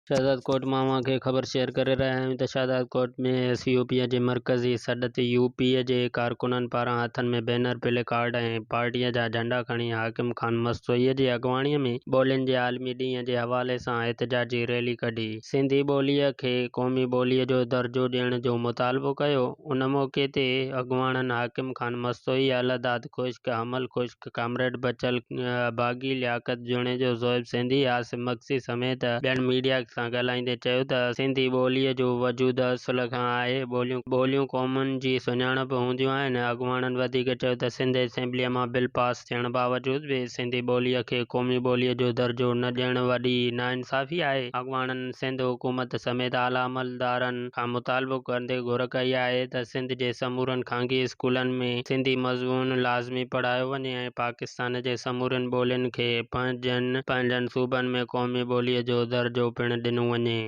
شهدادڪوٽ مان اوهان کي خبر شيئر ڪري رهيا آهيون ته شهدادڪوٽ ۾ ايس يو پي جي مرڪزي سڏ تي يو پي جي ڪارڪنن پاران هٿن ۾ بينر، پلي ڪارڊ ۽ پارٽي جا جهنڊا کڻي حاڪم خان مستوئي جي اڳواڻي ۾ ٻولين جي عالمي ڏينهن جي حوالي سان احتجاجي ريلي ڪڍي سنڌي ٻولي کي قومي ٻولي جو درجو ڏيڻ جو مطالبو ڪيو. ان موقعي تي اڳواڻن حاڪم خان مستوئي، الهداد خشڪ، حمل خشڪ، ڪامريڊ بچل باغي، لياقت جوڻيجو، زوهيب سنڌي، آصف مگسي سميت ٻين ميڊيا سان ڳالهائيندي چيو ته سنڌي ٻوليء جو وجود اصل کان آهي، ٻوليون قومن جي سڃاڻپ هونديون آهن، اڳواڻن وڌيڪ چيو ته سنڌ اسيمبليء مان بل پاس ٿيڻ باوجود به سنڌي ٻوليء کي قومي ٻوليء جو درجو نه ڏيڻ وڏي ناانصافي آهي، اڳواڻن سنڌ حڪومت سميت اعليٰ عملدارن کان مطالبو ڪندي گهر ڪئي آهي ته سنڌ جي سمورن خانگي اسڪولن ۾ سنڌي مضمون لازمي پڙهايو وڃي ۽ پاڪستان جي سمورين ٻولين کي پنهنجن پنهنجن صوبن ۾ قومي ٻوليء جو درجو پڻ ڏنو وڃي.